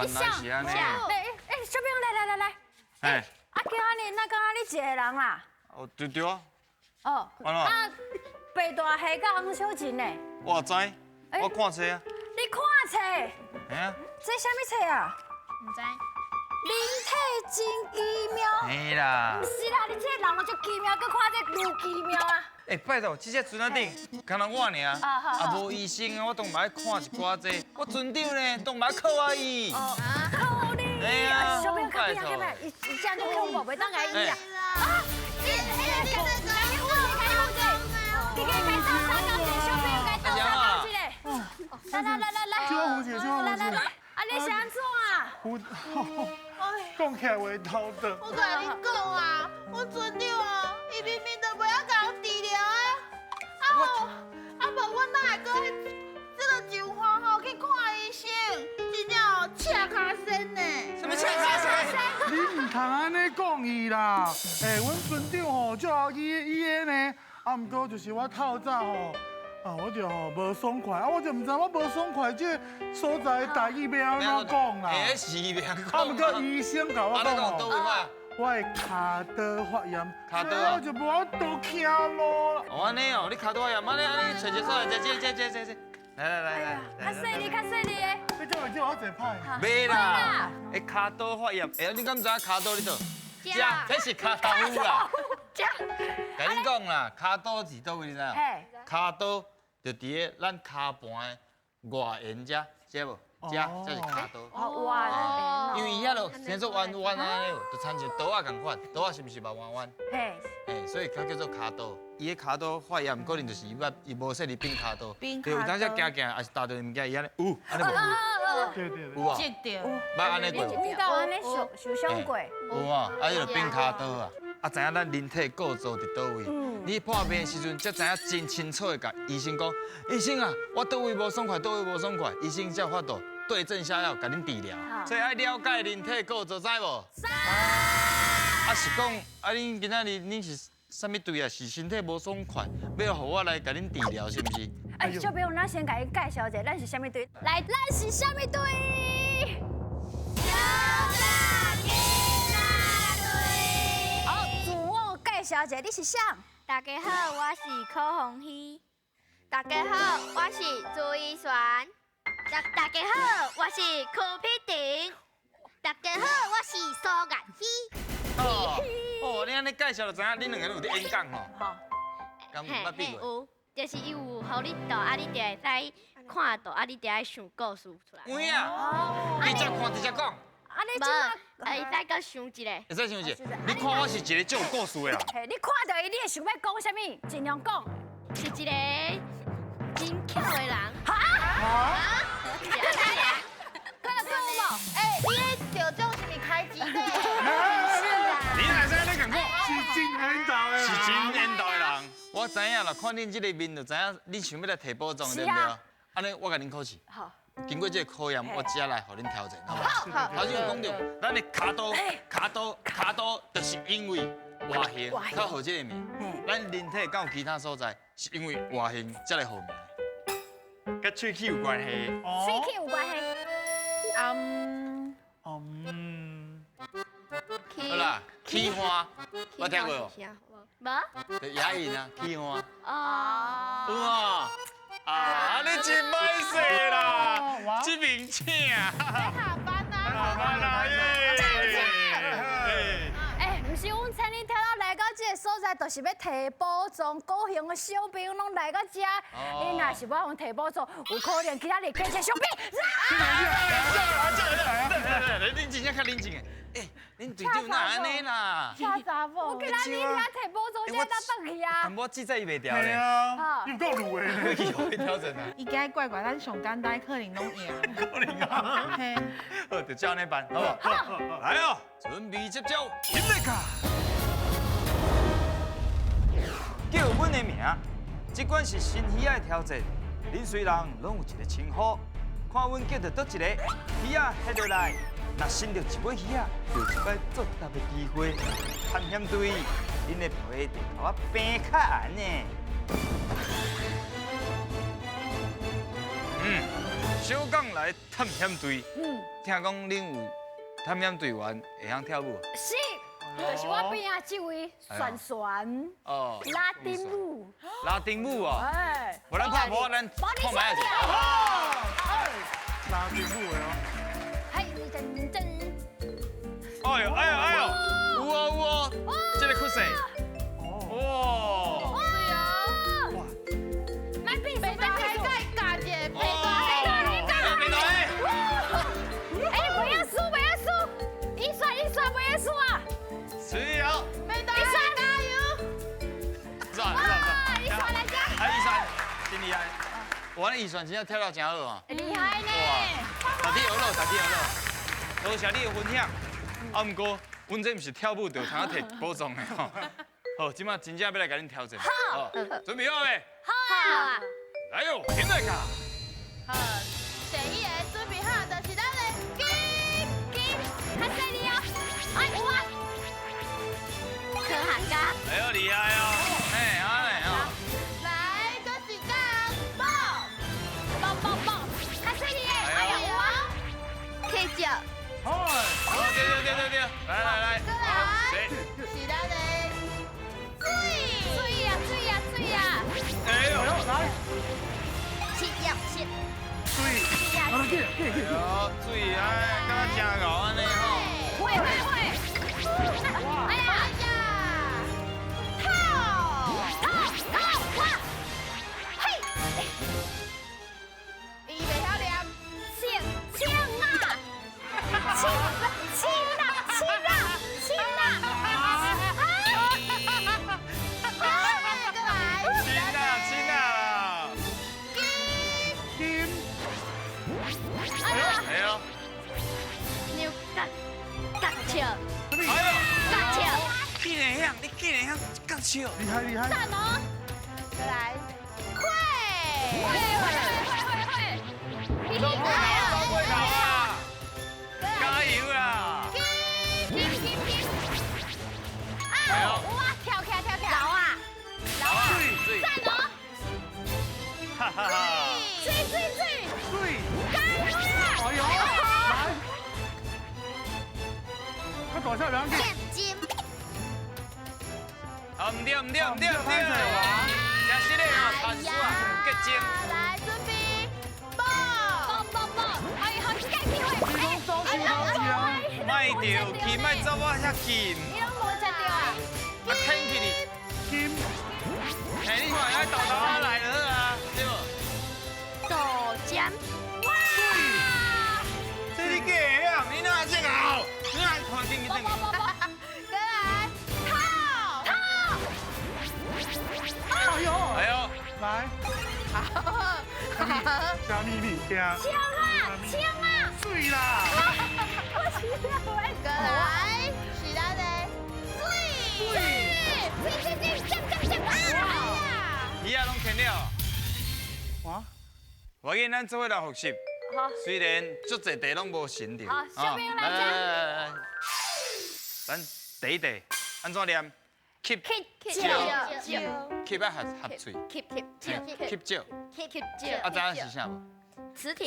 原來是按呢。哎哎，小朋友來來來來。哎。啊，今仔日哪敢你一個人啦？哦，對對啊。哦。啊，白大蝦佮黃小琴呢？我知，我看冊啊。你看冊？嘿啊。這啥物冊啊？毋知。人體真奇妙。嘿啦。毋是啦，你這個人都足奇妙，閣看這愈奇妙啊。欸，拜託，這隻船仔頂，干焦我爾，啊無醫生啊，我當嘛愛看一寡這。我船長呢，當嘛愛靠我伊。哦，靠你。嘿啊。小朋友較變啊，較變，伊伊這樣就恐怖，袂當共伊醫啊。啊！你你你，給給給，倒三角一，小朋友共倒三角一个。來來來來來，來來來，啊你是按怎啊？我講起來話頭長。我共你講啊，阮船長哦，伊明明就袂曉共人治療啊，啊吼，啊無阮哪會閣去這个上岸吼去看醫生，真正哦赤跤仙呢。啥物赤跤仙？你毋通按呢講伊啦！欸，阮船長吼足𠢕醫醫的呢，啊，毋過就是我透早吼，啊，我就吼無爽快，啊，我就毋知我無爽快這个所在台語欲按怎講啦。欸，是欲按怎講。啊，毋過醫生共我講吼，我的跤肚發炎，跤肚啊，我就無法度行路啦。哦，按呢哦，你跤肚發炎，按呢按呢，揣一個所在，這這這這這，來來來來，較細膩，較細膩的。你敢會叫我坐歹？袂啦，欸，跤肚發炎，欸，你敢知影跤肚佇佗？這，這是跤豆腐啦。這。共恁講啦，跤肚佇佗位你知影？跤肚就佇咧咱跤盤的外緣遮，知無？遮，這是跤肚。哦，外因為伊遐就生做彎彎按呢，就親像刀仔仝款，刀仔是毋是嘛彎彎？嘿。嘿，所以較叫做跤肚。伊的跤肚發炎，可能就是伊捌伊無細膩變跤肚。對，有當時行行，抑是踏著物件，伊按呢，有，按呢無？對對對。有啊。捌按呢過無？你敢有按呢受受傷過？有啊，啊，伊就變跤肚啊。啊，知影咱人體構造佇佗位？你破病的時陣，才知影真清楚的共醫生講，醫生啊，我佗位無爽快，佗位無爽快，醫生才有法度對症下藥，共恁治療。所以愛了解人體構造，知無？知。啊是講，啊恁今仔日恁是啥物隊啊？是身體無爽快，欲予我來共恁治療，是毋是？哎，小朋友，咱先共伊介紹一下，咱是啥物隊？來，咱是啥物隊？小大囡仔隊。好，自我介紹一下，你是啥？大家好，我是柯鴻希。大家好，我是朱依璇。大家好，我是柯碧婷。大家好，我是蘇顏希。哦哦，你按呢介紹就知影，恁兩个攏有佇演講吼。好。敢有捌比過？有，就是伊有予你圖，啊，你就會使看圖，啊，你就愛想故事出來。有影？直接看，直接講。啊，你無，會使閣想一下。會使想一下。你看我是一個足有故事的人。嘿，你看著伊，你會想欲講啥物？盡量講。是一個真巧的人。哈？哈？是按呢爾。閣來講有無？欸，你彼得獎是毋是開機的？你若會使按呢共講，是真緣投的。是真緣投的人。我知影啦，看恁這个面就知影恁想欲來提寶藏，對毋對？按呢，我共恁考試。好。經過這個考驗，我才來予恁挑戰，好無？好。頭先有講著，咱的跤肚、跤肚、跤肚，就是因為外形才號這个名。咱人體敢有其他所在，是因為外形才來號名。佮喙齒有關係。喙齒有關係。嗯。嗯。好啦，齒花，我聽過無？無。就牙齦啊，齒花。哦。有啊。啊，你真歹勢啦，這邊請。下班啊！下班啦耶！欸，毋是，阮請恁跳到來到這個所在，就是欲提寶藏。高雄的小朋友攏來到遮，恁若是無予提寶藏，有可能今仔日變成小兵。恁真正較冷靜的。欸，恁隊長哪按呢啦？查某。我今仔日遐提寶藏，才當轉去啊。淡薄志在伊袂牢咧。啊，又夠魯的。去予伊挑戰啊。伊今怪怪，咱上簡單可能攏贏。可能啊。嘿。好，就照按呢辦，好無？好。來哦，準備接招，起來卡。叫阮的名，這款是新魚仔的挑戰。恁雖人攏有一个稱呼，看阮叫著佗一個魚仔翕落來。若伸著一尾魚仔，就有一擺作答的機會。探險隊，恁的皮就共我平較硬呢。嗯，小港来探险队。听讲恁有探险队员会晓跳舞？是，就是我边仔这位璇璇。哦。拉丁舞。拉丁舞哦。哎。无咱拍波，咱看覓下。拉丁舞的哦。嘿，真真。哎呦哎呦哎呦，有哦有哦，这个酷势。哇。哇。哇。买比赛，买比赛，加一个，白大白大。哎，不要输，不要输，一刷一刷，不要输啊。是哦。白大加油。算了算了。一刷来加。啊，一刷，真厉害。我那一刷真正跳得真好啊。厉害呢。哇。大弟有咯，大弟有咯。多谢你的分享。啊，毋过，阮这毋是跳舞就通摕宝藏的吼。好，这马真正欲来共恁挑战。好，准备好未？好啊。来哟，起来卡。好，第一个准备好，就是咱的金金，较细腻哦。哎，有啊。科学家。哎呦，厉害哦！哎，安呢哦。来，搁一个爆，爆爆爆，较细腻的。哎呦，有啊。可以叫。好，对对对对对，来来来，过来，是咱的水，水呀水呀水呀，哎呦，来，七要七，水，啊，去去去，水哎，敢若真𠢕按呢吼，会会会，哎呀呀，套套套哇，嘿，伊袂晓念，青青啊。亲亲啦亲啦亲啦！啊！过来，亲啦亲啦！金金，哎呦，牛角角笑，哎呦，角笑，竟然晓，你竟然晓角笑，厉害厉害！赞哦！过来，快，会会会会会，走过头，走过头啊！加油啦！金金金！啊！哇，跳起来跳起来！老啊，老啊，水，赞哦！哈哈哈！水水水！水！加油啦！哎呦，来！较大声两句。金。好，毋对毋对毋对毋对，真实的哦，谈输啊，结晶。来，准备，爆！爆爆爆！哎，好，这个机会。莫着去，莫走我遐近。你拢无食著啊？啊，天气哩。金。哎，你看，爱豆豆来就好啊，对无？豆浆。哇！这你假的啊？你哪这𠢕？你哪看见伊等？过来，套套。哎呦！哎呦！来。好。啥秘密？听。枪啊！枪啊！水啦！我是过来，是咱的水。水水水水，接接接！啊！鱼仔拢牵了。哇！我紧，咱做伙来复习。好。虽然足济题拢无神著。好，小朋友来讲。来来来。咱第一题按怎念？吸吸少，吸啊合合喙。吸吸少，吸少。吸吸少。啊，知影是啥无？磁铁。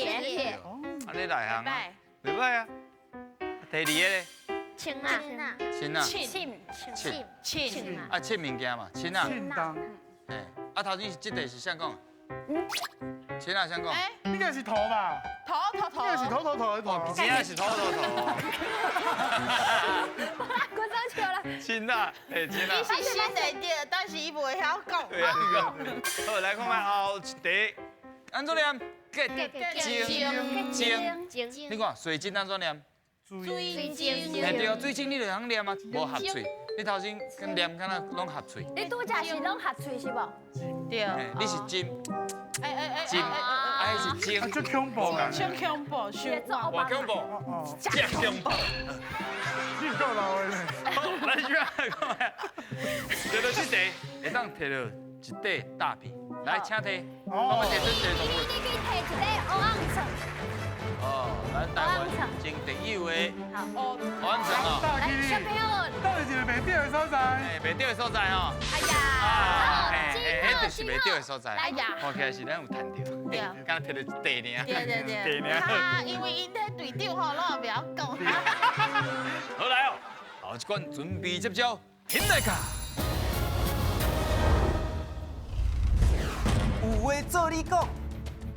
啊，你内行啊？袂歹啊。第二个咧？青啊。青啊。青青青。啊，青物件嘛，青啊。青当。嘿，啊，头先这题是啥讲？青啊，啥讲？应该是头吧？头头头。应该是头头头的头。真正是头头头。我走笑啦。青啊，哎，青啊。伊是新的对，但是伊袂晓讲。对啊，好，来看觅后一题，按怎念？结晶晶。你看水晶按怎念？水晶。嘿对啊，水晶你就通念啊，无合喙。你头先跟念敢若拢合喙。你拄则是拢合喙是无？对。你是金。哎哎哎。金，啊，彼是晶。足恐怖。足恐怖，偌恐怖。真恐怖。你有够老的咧。好，来这边看觅。摕到这题，会当摕到一块大饼。来，请提。我们提出一个动物。你去提一个乌鵪鶉。哦，咱台湾真特有的。好。乌鵪鶉哦。来，小朋友。到底是袂对的所在？哎，袂对的所在吼。哎呀。哎，彼就是是袂對的所在。哎呀，看起來是咱有趁著，敢若摕著一塊爾。對對對。塊爾。啊，因為𪜶彼隊長吼，攏袂曉講。好來哦，後一關準備接招，起來卡。有話做你講，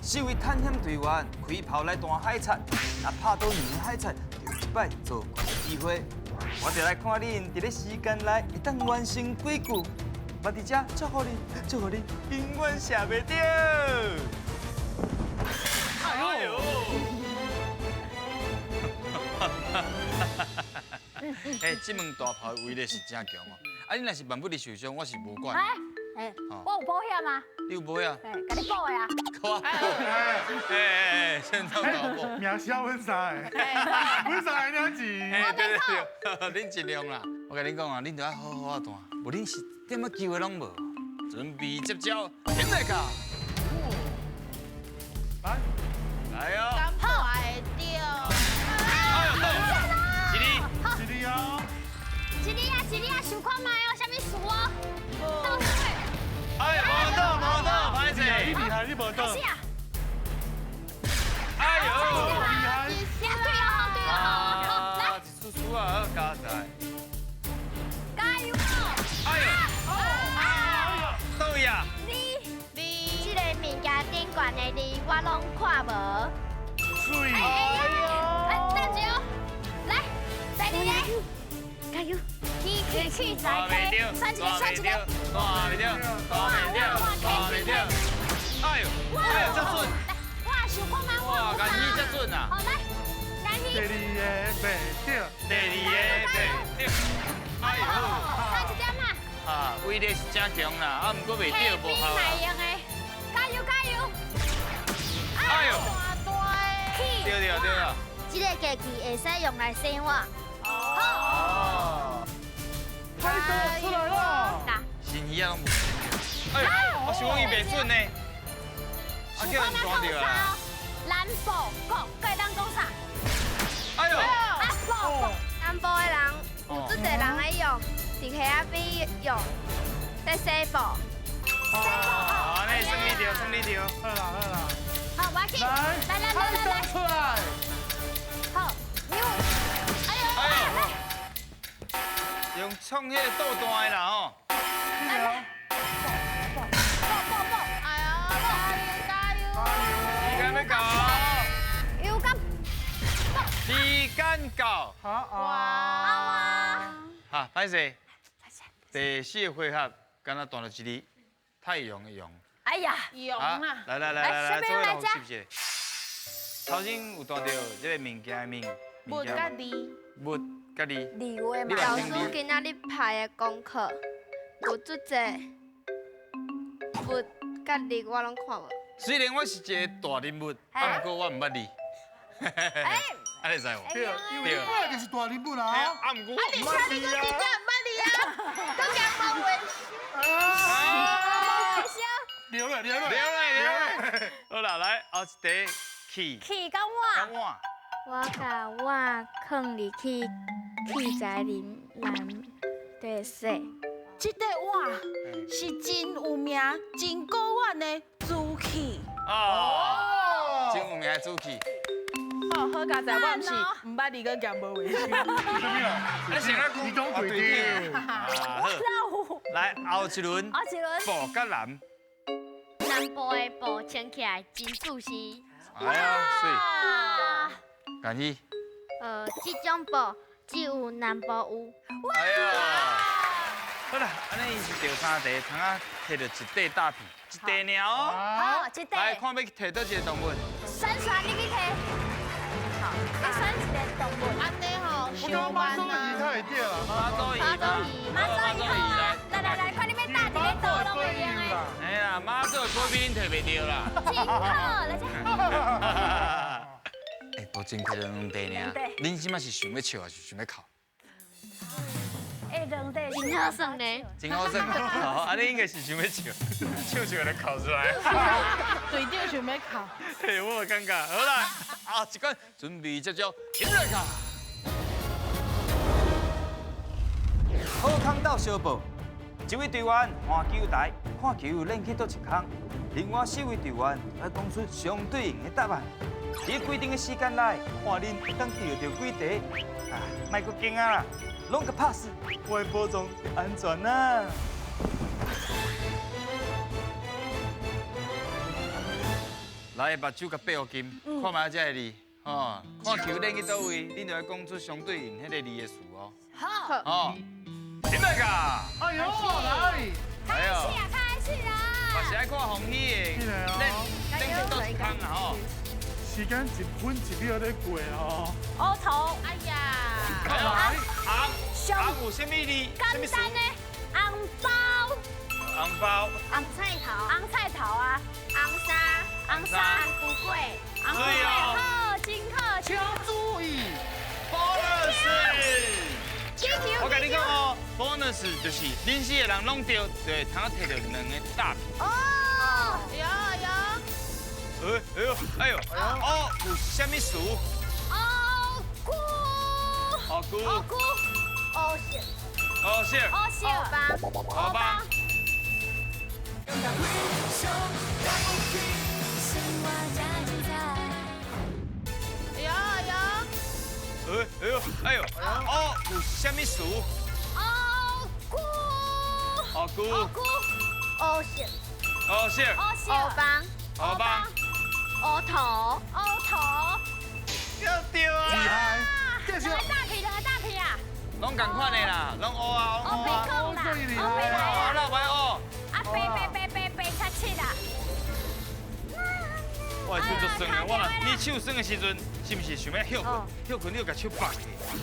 四位探險隊員開炮來彈海賊，若拍到兩个海賊，就有一擺做怪的機會。我就來看恁佇咧時間內會當完成幾句。我佇遮祝福恁，祝福恁永遠射袂著。哎呦！哎，這門大炮的威力是真強哦。啊，你若是萬不得受傷，我是無管。哎，我有保險嗎？你有保險？哎，共你保的啊。好啊。哎哎，先走大保。名写阮三个，阮三个爾錢。哎，對對對，恁盡量啦。我共恁講啊，恁著愛好好仔彈，無恁是點仔機會攏無。準備接招，起來卡。來，來哦。敢會著？哎呦，一字，一字啊。一字啊，一字啊，想看覓哦，啥物事哦？倒水。哎，無倒無倒，歹勢。你厲害，你無倒。開始啊！哎呦，厲害！對哦，對哦，好，來。一出出啊，好加在。加油哦！哎呦，倒呀！你你，這个物件頂懸的字我攏看無。水。哎呀！來，等一下哦，來，第二个。加油！去去去，再開，選一個，選一個。大袂著，大袂著，大袂著。哎呦，哎呦，這準！哇，想看覓？哇，共你這準啊！好，來，來你。第二个袂著，第二个袂著。哎呦，差一點啊！啊，威力是真強啦，啊，毋過袂著無效。用的，加油加油！哎呦，對對對。這个機器會使用來洗碗。好。太多出來了。新魚仔攏無。哎，我想講伊袂準呢。啊，叫人彈著啦。南部國，閣會當講啥？哎呦！南部國，南部的人有足濟人咧用，佇溪仔邊用，在洗布。洗布。好，那算你著，算你著。好啦好啦。好，我去。來來來來來。出來。好，牛。哎呦！來。用創彼个倒彈的啦吼。來來。步步步。哎呦，加油加油！時間欲到。油甘。時間到。好哇！哈，歹勢。第四個回合，敢若彈著一字太陽的陽。哎呀，陽啊！來來來來來，做伙來是不是？頭先有彈著這個物件的物，物佮字。物佮字。字話嘛。老師今仔日派的功課有足濟物佮字，我攏看無。雖然我是一個大人物，啊，毋過我毋捌字。哎，啊，你知無？對，因為你本來就是大人物啦。啊，毋過我毋捌字啊。你真正毋捌字啊？閣兼無會啊！留了留了留了留了。好啦，來後一題，氣。氣佮碗。佮碗。我共碗囥入去器材裡內洗。這個碗是真有名、真古遠的瓷器。哦，真有名的瓷器。哦，好佳哉，我毋是毋捌字，閣兼無會收。你先來你講對對。好，來後一輪。後一輪。部佮南。南部的布穿起來真舒適。哎呀，媠。感謝。這種布只有南部有。哎呀，好啦，按呢伊是著三塊，通仔提著一塊大片，一塊爾哦。好，一塊。來看欲去提佗一个動物。選選你去提。好，你選一个動物。按呢吼，我感覺媽祖魚較會對啦。媽祖魚。媽祖魚。媽祖魚好啊！來來來，看你欲搭一个桌攏會用的。哎呀，媽祖的保庇恁提袂著啦。真好，來這。哎，無真提著兩塊爾。恁這擺是想欲笑還是想欲哭？哎，兩塊。真好耍呢。真好耍。好，按呢應該是想欲笑，笑笑就哭出來。隊長想欲哭。嘿，我有感覺。好啦，啊，這款準備接招，起來卡。好康鬥相報，一位队员换球台，看球练去佗一空；另外四位队员爱讲出相对应的答案。伫规定的时间内，看恁会当钓著几题。啊，莫阁惊啊啦，拢共拍死，我的宝藏就安全啦。来，目睭共闭予紧，看觅这个字，吼，看球练去佗位，恁就爱讲出相对应彼个字的词哦。好，吼，点来噶？哎呦，来，开始啊，开始嘛啊！是爱看红喜的，练练去佗一空啊吼。时间一分一秒咧过哦。乌头，哎呀，哎呦，红上红有啥物字？简单的红包、红包、红菜头，红菜头啊，红衫，红衫、红菇粿，红粿，好，真好，请注意， bonus。起球我跟你讲哦，bonus 就是恁四个人拢对，就会通提著两个大片。哦，哎呦哎呦，哎哎呦哎呦，哦，有啥物词？乌菇，哦菇，乌菇，乌色，哦色，乌色，乌帮，乌帮。哎呦哎呦，哎哎呦哎呦，哦，有啥物词？乌菇，哦菇，乌菇，乌色，哦色，乌色，乌帮，乌帮。乌头，乌头，对对啊！厉害，继续两个大皮，两个大皮啊！拢仝款的啦，拢乌啊，乌乌啊。白讲啦，乌白来啊，啦，那歹乌。啊白白白白白七七啦。我的手足酸的，我若你手酸的时阵，是毋是想欲歇困？歇困你就共手绑起，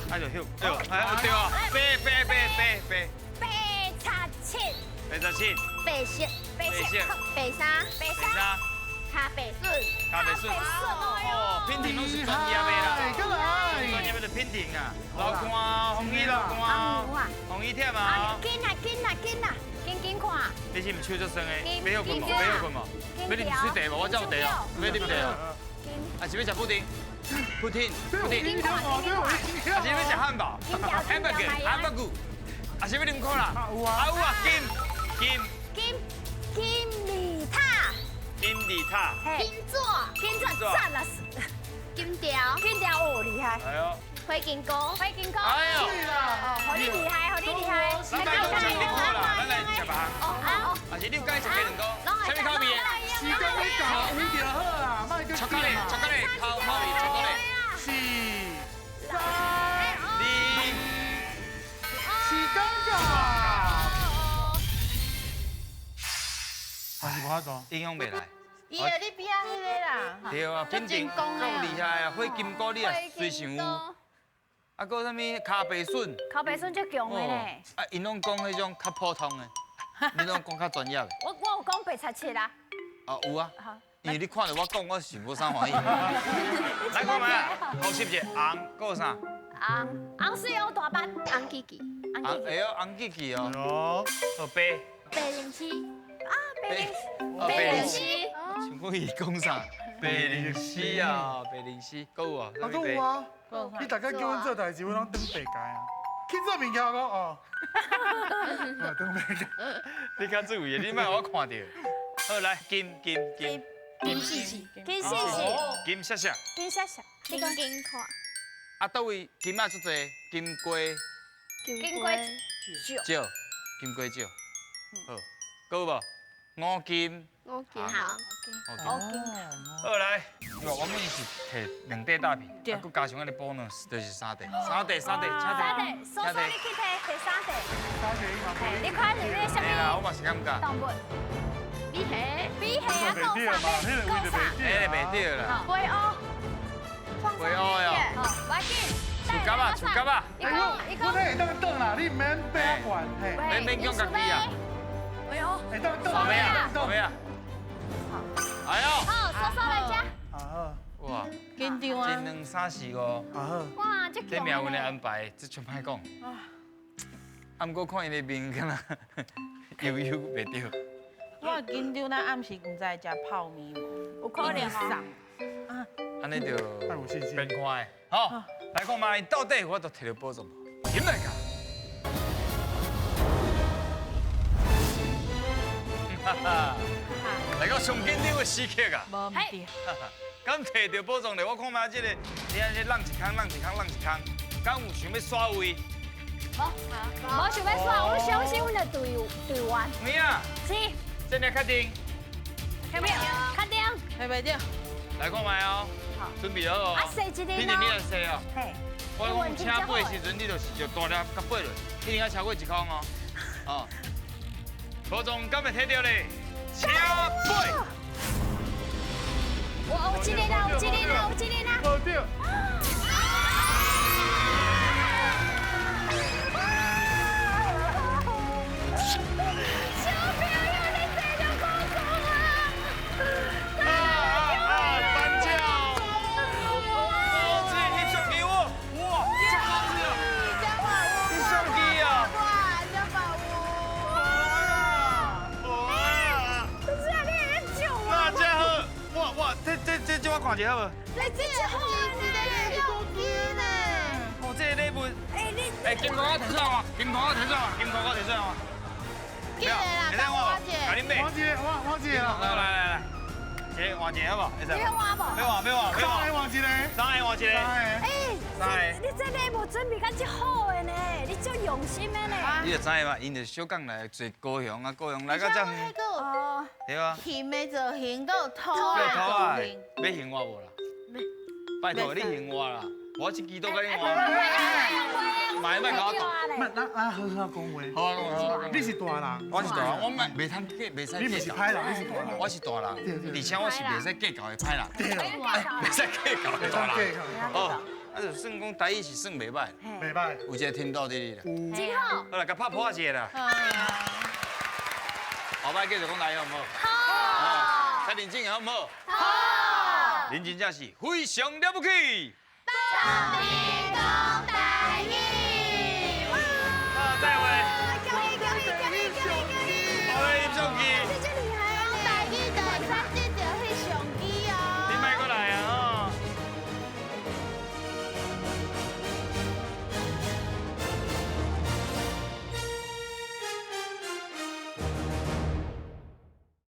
啊就歇，对，哎对啊，八八八八八八七七，八十七，白色，白色，白衫，白白衫，跤白笋，咖啡笋，哦，品婷拢是专业的啦，过来，专业的品婷啊，流汗，风雨流汗，风雨忝啊，紧啊紧啊紧啊，紧紧看。你是毋手足酸的？欲歇困无？欲歇困无？欲啉水茶无？我这有茶哦，欲啉茶哦。啊是欲食布丁？布丁，布丁。啊是欲食汉堡？汉堡汉堡。啊是欲啉可乐？有啊有啊，金金金金字塔，金字塔，金座，金座，赞了，金条，金条哦厉害，哎呦，火金菇，火金菇，哎呦，哦，予你厉害，予你厉害，咱莫讲食你好啦，咱来食别项。哦，啊是你有佮意食鸡卵糕？啥物口味的？时间欲到，有就好啦，莫阁巧克力，巧克力，口口味巧克力。四、三、二、时间到。还是无法度，影响袂来。伊会你边仔彼个啦。对啊，品婷够厉害啊！火金菇你也随想有，啊，阁啥物跤白笋？跤白笋足强的呢。啊，𪜶拢讲彼种较普通的，你拢讲较专业的。我有讲八七七啊。啊，有啊。因为你看著我讲，我是无啥欢喜。来看觅啊，复习一下红，阁有啥？红红水乌大班，红记记，红哎呦，红记记哦。哦，白。白灵芝。啊，白灵白灵芝。像讲伊讲啥？白灵芝啊，白灵芝，阁有啊？啊，阁有啊。你逐工叫阮做代志，阮拢转白家啊。去做物件讲哦。转白家。你较注意，你莫予我看著。好，来金金金。金细细。金细细。金闪闪。金闪闪。金金看。啊，佗位金仔足济，金瓜。金瓜石。金瓜石。好，阁有无？五金。五金好。五金。好来，我们是提两块大片，啊，阁加上彼个 bonus，就是三块，三块，三块，三块，苏苏你去提提三块。三块，你看是咧啥物？我嘛是感觉。动物。米虾，米虾啊，够啥？够啥？迄个袂对啦。飞乌。飞乌哟。好，我紧。树夹啊，树夹啊。伊讲，伊讲。我会当转啦，你毋免变换，嘿。免免讲家己啊。飞乌。会当转。没啊，没啊。哎呦。好，苏苏来遮。好。哇，紧张啊！一两三四五。好。哇，这这命运的安排，这真歹讲。啊，毋过看伊的面，敢若悠悠袂对。我紧张，咱暗时毋知食泡面无？有可能哦。啊，按呢就太有信心。变看的，好，来看觅到底有法度提著宝藏无？进来噶。來到上緊張的時刻啊！無毋對。敢提著寶藏咧？我看覓這個，你按呢挵一空，挵一空，挵一空，敢有想欲刷位？無，無想欲刷，我相信阮的隊隊員。有影？是。這爾確定？確定？確定。係咪對？來看覓哦。好。準備好哦。啊，踅一個。你你來踅哦。嘿。我講請八的時陣，你就是就大粒佮八落，一定愛超過一空哦。哦。寶藏敢會提著咧？請八。我有一個啦，有一個啦，有一個啦。無對。小朋友，你提著寶藏啊！啊啊！班長，哦，這個翕相機喎，哇，這高子啊！翕相機啊！哇，這寶哇！不是啊，你會中啊？那這好，哇哇，這我看一下好無？你這好這個相機呢？哦，這個禮物，欸你，欸，金箍我提出來嘛，金箍我提出來嘛，金箍我提出來嘛。記得啦，會使換無？共恁買。換一個，換一個啦。來來來，一個換一個好無？會使。你要換無？欲換欲換欲換。三個換一個。三個換一個。三個。三個。你這禮物準備甲這好的呢，你足用心的呢。你就知嘛，𪜶就小港來坐高雄啊，高雄來到遮遠。哦。對啊。形的造型，閣有土的造型。欲還我無啦？拜託你還我啦，我這支都共你換。莫莫共我講。莫，咱咱好好講話。好啊，好啊。你是大人。我是大人，我莫袂通计，袂使。你毋是歹人，你是大人。我是大人，而且我是袂使计較的歹人。對。袂使计较的大人。哦，啊，就算講台語是算袂歹。袂歹。有一個天道佇哩啦。真好。好啦，共拍噗仔一下啦。後擺繼續講台語好毋好？好。較認真好毋好？好。恁真正是非常了不起。到底講台語。好，再會。恭喜恭喜恭喜恭喜！好，翕相機。